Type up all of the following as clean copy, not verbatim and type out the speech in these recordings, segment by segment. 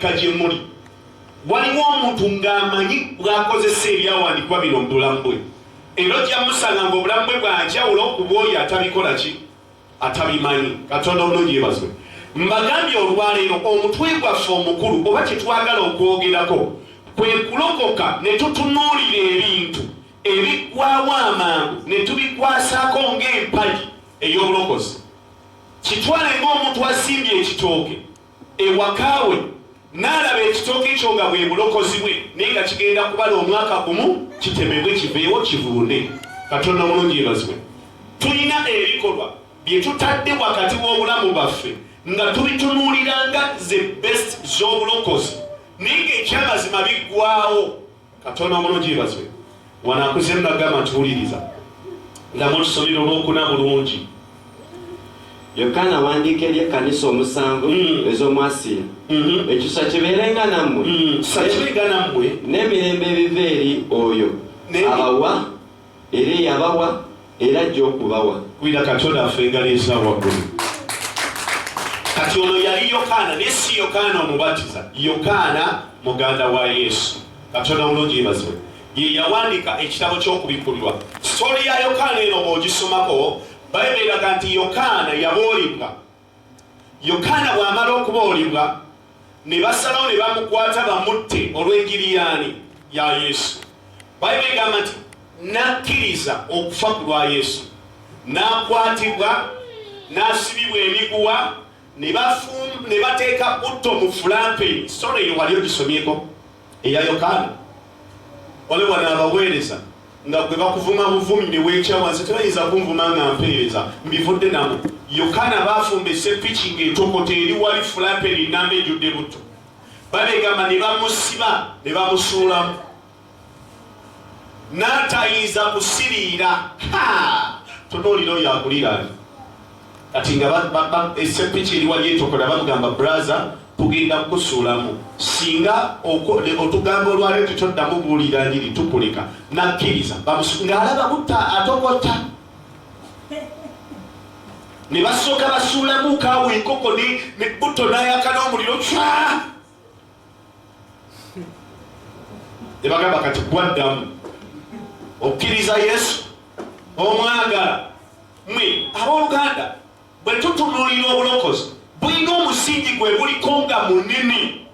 Gye muli waliwo omuntu ng'amanyi bw'akozesa ebyawandiikibwa bino mu bulamu bwe, era ojja musanga ng'obulamu bwe bwa njawulo ku bw'oyo atabikola ki atabimanyi. Katonda omulungi yebazibwe. Mbagambye olwaleero omutwe gwaffe omukulu oba kye twagala okwogerako kwe kulokoka ne tutunuulira ebintu ebiggwawo amangu ne tubikwasaako ng'empagi ey'obulokozi. Kitwale ng'omuntu asimbye ekitooke ewaka we n'alaba ekitooke ekyo nga bwe bulokozi bwe, naye nga kigenda kubala omwaka gumu kitemebwe kiveewo kivunde. Katonda omulungi yebazibwe. Tulina ebikolwa bye tutadde wakati w'obulamu bwaffe nga tubitunuulira nga ze best z'obulokozi, naye ng'ekyamazima biggwawo. Katonda omulungi yebazibwe. Wano akuzemu nagamba nti wuliriza, nga mutusomera olwokuna bulungi. Yokaana awandiika eri ekkanisa omusanvu ez'omu Asiya. Ekisa kibeerenga nammwe. Kisa kibeerenga nammwe. N'emirembe ebiva eri oyo abawa era eyabawa era ajja okubawa. Kubira Katonda affe engalo eza waggulu. Kati ono yali Yokaana, naye si Yokaana omubatiza, Yokaana muganda wa Yesu. Katonda omulungi yebazibwe. Ye yawandiika ekitabo ky'Okubikkulirwa. Sitooli ya Yokaana eno bw'ogisomako, Bayibuli eraga nti Yokaana yaboolebwa. Yokaana bw'amala okuboolebwa, ne basalawo ne bamukwata bamutte olw'enjiri yaani ya Yesu. Bayibuli egamba nti n'akkiriza okufa ku lwa Yesu, n'akwatibwa, n'asibibwa emiguwa, ne bateeka butto mu fulampeni. Sitole eyo wali ogisomyeko eya Yokaana? Waliwo wano abaweereza nga gwe bakuvuma buvumi ne weekyawa, nze tebayinza kunvuma nga mpeereza, mbivudde namu. Yokaana baafumba essepiki ng'etokota eri wali fulampeni nnamba ejjudde butto. Babegamba ne bamusiba ne bamusuulamu n'atayinza kusiriira. Tunuulira oyo akuliraanye kati nga essepiki eri wali etokota, bamugamba, "Braza, tugenda kukusuulamu singa otugamba olwaleero tetoddamu buulira njiri, tukuleka." Nakkiriza ng'alaba butta atokota, ne basooka basuulamu kaawo enkoko ne butto n'ayaka n'omuliro cwa, ne bagamba, "Kati gwaddamu okkiriza Yesu, omwagala?" Mwe abooluganda, bwe tutunuulira obulokozi, bulina omusingi gwe buliko nga munene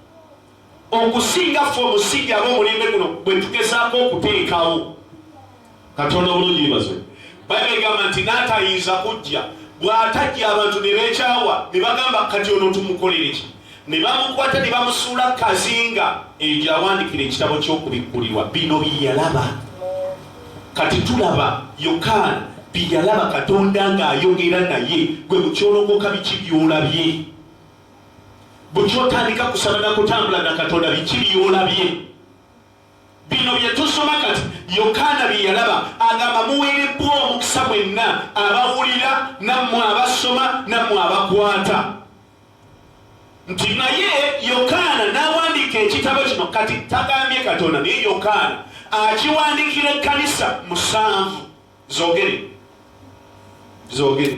okusinga ffe omusingi ab'omulembe guno bwe tugezaako okuteekawo. Katonda obulungi yebazwe. Bayibuli egamba nti n'atayinza kujja. Bw'atajja, abantu ne beekyawa ne bagamba, "Kati ono tumukolere ki?" Ne bamukwata ne bamusuula kazinga eyo gy'awandikira ekitabo ky'Okubikkulirwa, bino bye yalaba. Kati tulaba Yokaana bye yalaba Katonda ng'ayogera naye. Gwe bukyolokoka, biki by'olabye? Bukyotandika kusaba na kutambula na Katonda, biki by'olabye? Bino bye tusoma kati Yokaana bye yalaba. Agamba, "Muweerebbwa omukisa mwenna abawulira, nammwe abasoma, nammwe abakwata." Nti naye Yokaana n'awandiika ekitabo kino. Kati tagambye Katonda, naye Yokaana akiwandiikira ekkanisa musanvu. Zogere, zogere.